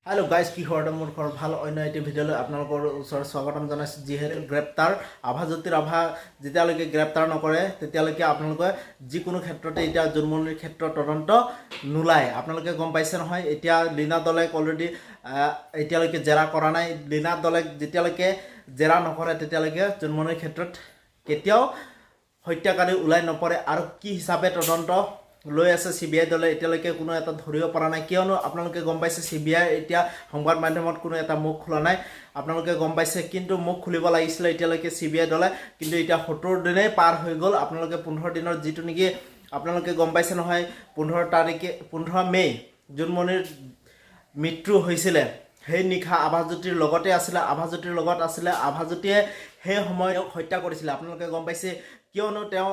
Hello' guys, কি খবৰ? মোৰ খবৰ ভাল। অন্য এটি ভিডিঅ'লৈ আপোনালোকৰ ওচৰত স্বাগতম জনাইছোঁ। যিহেতু গ্ৰেপ্তাৰ আভাজ্যোতি ৰাভা যেতিয়ালৈকে গ্ৰেপ্তাৰ নকৰে, তেতিয়ালৈকে আপোনালোকে যিকোনো ক্ষেত্ৰতে এতিয়া জোনমণিৰ ক্ষেত্ৰত তদন্ত নোলায়। আপোনালোকে গম পাইছে নহয়, এতিয়া লীনা দলেক অলৰেডি এতিয়ালৈকে জেৰা কৰা নাই। লীনা দলেক যেতিয়ালৈকে জেৰা নকৰে, তেতিয়ালৈকে জোনমণিৰ ক্ষেত্ৰত কেতিয়াও হত্যাকাৰী ওলাই নপৰে। আৰু কি হিচাপে তদন্ত লৈ আছে চিবিআই দলে, এতিয়ালৈকে কোনো এটা ধৰিব পৰা নাই। কিয়নো আপোনালোকে গম পাইছে, চিবিআই এতিয়া সংবাদ মাধ্যমত কোনো এটা মুখ খোলা নাই, আপোনালোকে গম পাইছে। কিন্তু মুখ খুলিব লাগিছিলে এতিয়ালৈকে চিবিআই দলে। কিন্তু এতিয়া 70 দিনেই পাৰ হৈ গ'ল। আপোনালোকে 15 দিনৰ যিটো নেকি আপোনালোকে গম পাইছে নহয়, 15 তাৰিখে, 15 মে' জোনমণিৰ মৃত্যু হৈছিলে। সেই নিশা আভাজ্যোতিৰ লগতে আছিলে, আভাজ্যোতিৰ লগত আছিলে। আভাজ্যোতিয়ে সেই সময়ত হত্যা কৰিছিলে, আপোনালোকে গম পাইছে। কিয়নো তেওঁ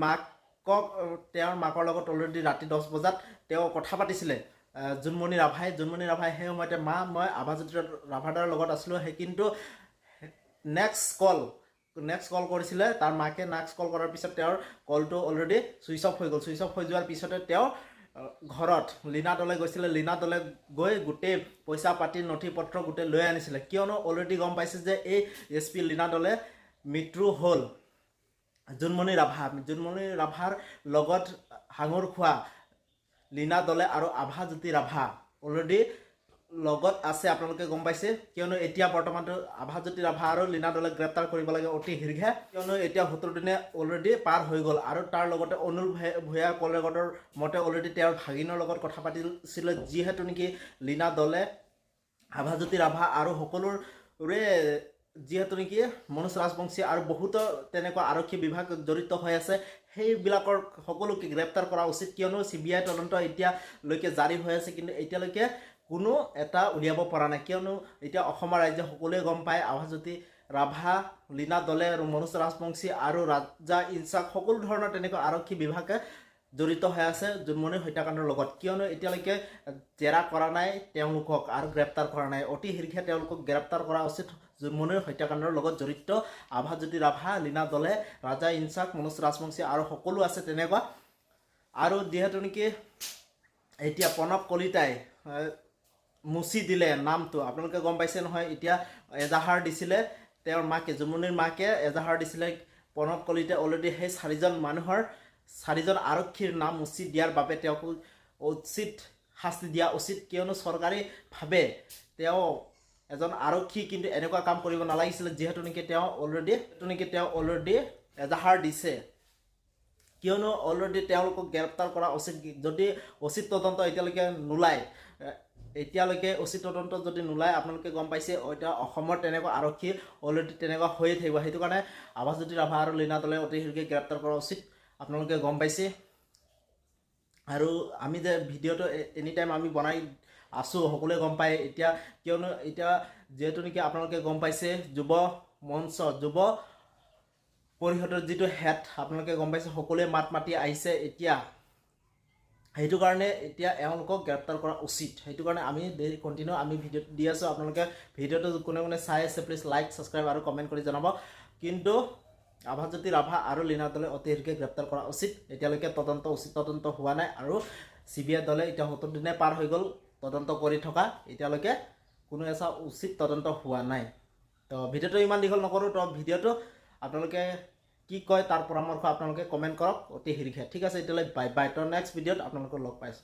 মাকক, তেওঁৰ মাকৰ লগত অলৰেডি ৰাতি 10 বজাত তেওঁ কথা পাতিছিলে জোনমণি ৰাভাই। জোনমণি ৰাভাই সেই সময়তে "মা, মই আভাজ্যোতি ৰাভাদাৰ লগত আছিলোঁ"। সেই কিন্তু নেক্সট কল কৰিছিলে তাৰ মাকে। নেক্সট কল কৰাৰ পিছত তেওঁৰ কলটো অলৰেডি ছুইচ অফ হৈ গ'ল। ছুইচ অফ হৈ যোৱাৰ পিছতে তেওঁ ঘৰত লীনা দলে গৈছিলে। লীনা দলে গৈ গোটেই পইচা পাতি, নথি পত্ৰ গোটেই লৈ আনিছিলে। কিয়নো অলৰেডি গম পাইছে যে এই এছ পি লীনা দলে মৃত্যু হ'ল। জোনমণি ৰাভা, জোনমণি ৰাভাৰ লগত সাঙুৰ খোৱা লীনা দলে আৰু আভাজ্যোতি ৰাভা অলৰেডি লগত আছে, আপোনালোকে গম পাইছে। কিয়নো এতিয়া বৰ্তমানটো আভাজ্যোতি ৰাভা আৰু লীনা দলেক গ্ৰেপ্তাৰ কৰিব লাগে অতি শীঘ্ৰে। কিয়নো এতিয়া 70 দিনে অলৰেডি পাৰ হৈ গ'ল। আৰু তাৰ লগতে অনুল ভূঞাৰ কল ৰেকৰ্ডৰ মতে অলৰেডি তেওঁৰ ভাগিনৰ লগত কথা পাতিছিলে, যিহেতু নেকি লীনা দলে, আভাজ্যোতি ৰাভা আৰু সকলোৰে, যিহেতু নেকি মনোজ ৰাজবংশী আৰু বহুতো তেনেকুৱা আৰক্ষী বিভাগ জড়িত হৈ আছে, সেইবিলাকৰ সকলোকে গ্ৰেপ্তাৰ কৰা উচিত। কিয়নো চিবিআই তদন্ত এতিয়ালৈকে জাৰি হৈ আছে, কিন্তু এতিয়ালৈকে কোনো এটা উলিয়াব পৰা নাই। কিয়নো এতিয়া অসমৰ ৰাজ্য সকলোৱে গম পায়, আভাজ্যোতি ৰাভা, লীনা দলে আৰু মনোজ ৰাজবংশী আৰু ৰাজা ইনচাক, সকলো ধৰণৰ তেনেকুৱা আৰক্ষী বিভাগে জড়িত হৈ আছে জোনমণি হত্যাকাণ্ডৰ লগত। কিয়নো এতিয়ালৈকে জেৰা কৰা নাই তেওঁলোকক আৰু গ্ৰেপ্তাৰ কৰা নাই। অতি শীঘ্ৰে তেওঁলোকক গ্ৰেপ্তাৰ কৰা উচিত। জোনমণিৰ হত্যাকাণ্ডৰ লগত জড়িত আভাজ্যোতি ৰাভা, লীনা দলে, ৰাজা ইনচাক, মনোজ ৰাজবংশী আৰু সকলো আছে তেনেকুৱা। আৰু যিহেতু নেকি এতিয়া প্ৰণৱ কলিতাই মুচি দিলে নামটো, আপোনালোকে গম পাইছে নহয়। এতিয়া এজাহাৰ দিছিলে তেওঁৰ মাকে, জোনমণিৰ মাকে এজাহাৰ দিছিলে। প্ৰণৱ কলিতাই অলৰেডি সেই চাৰিজন মানুহৰ, চাৰিজন আৰক্ষীৰ নাম মুচি দিয়াৰ বাবে তেওঁক উচিত শাস্তি দিয়া উচিত। কিয়নো চৰকাৰীভাৱে তেওঁ এজন আৰক্ষী, কিন্তু এনেকুৱা কাম কৰিব নালাগিছিলে। যিহেতু নেকি তেওঁ অলৰেডি এজাহাৰ দিছে। কিয়নো অলৰেডি তেওঁলোকক গ্ৰেপ্তাৰ কৰা উচিত। যদি উচিত তদন্ত এতিয়ালৈকে নোলায়, এতিয়ালৈকে উচিত তদন্ত যদি নোলায়, আপোনালোকে গম পাইছে, এতিয়া অসমত তেনেকুৱা আৰক্ষী অলৰেডি তেনেকুৱা হৈয়ে থাকিব। সেইটো কাৰণে আভাজ্যোতি ৰাভা আৰু লীনা দলে অতি শীঘ্ৰে গ্ৰেপ্তাৰ কৰা উচিত, আপোনালোকে গম পাইছে। আৰু আমি যে ভিডিঅ'টো এনি টাইম আমি বনাই আছোঁ, সকলোৱে গম পায় এতিয়া। কিয়নো এতিয়া যিহেতু নেকি আপোনালোকে গম পাইছে, যুৱ মঞ্চ, যুৱ পৰিষদৰ যিটো হেড, আপোনালোকে গম পাইছে, সকলোৱে মাত মাতি আহিছে এতিয়া। সেইটো কাৰণে এতিয়া এওঁলোকক গ্ৰেপ্তাৰ কৰা উচিত। সেইটো কাৰণে আমি কণ্টিনিউ আমি ভিডিঅ' দি আছোঁ। আপোনালোকে ভিডিঅ'টো কোনে কোনে চাই আছে, প্লিজ লাইক, ছাবস্ক্ৰাইব আৰু কমেণ্ট কৰি জনাব। কিন্তু আভাজ্যোতি ৰাভা আৰু লীনা দলে অতি শীঘ্ৰে গ্ৰেপ্তাৰ কৰা উচিত। এতিয়ালৈকে তদন্ত, উচিত তদন্ত হোৱা নাই। আৰু চিবিআই দলে এতিয়া 70 দিনে পাৰ হৈ গ'ল তদন্ত কৰি থকা, এতিয়ালৈকে কোনো এটা উচিত তদন্ত হোৱা নাই। তো ভিডিঅ'টো ইমান দীঘল নকৰোঁ। তো ভিডিঅ'টো আপোনালোকে কি কয়, তাৰ পৰামৰ্শ আপোনালোকে কমেণ্ট কৰক অতি শীঘ্ৰে। ঠিক আছে, এতিয়ালৈ বাই বাই। তো নেক্সট ভিডিঅ'ত আপোনালোকক লগ পাইছোঁ।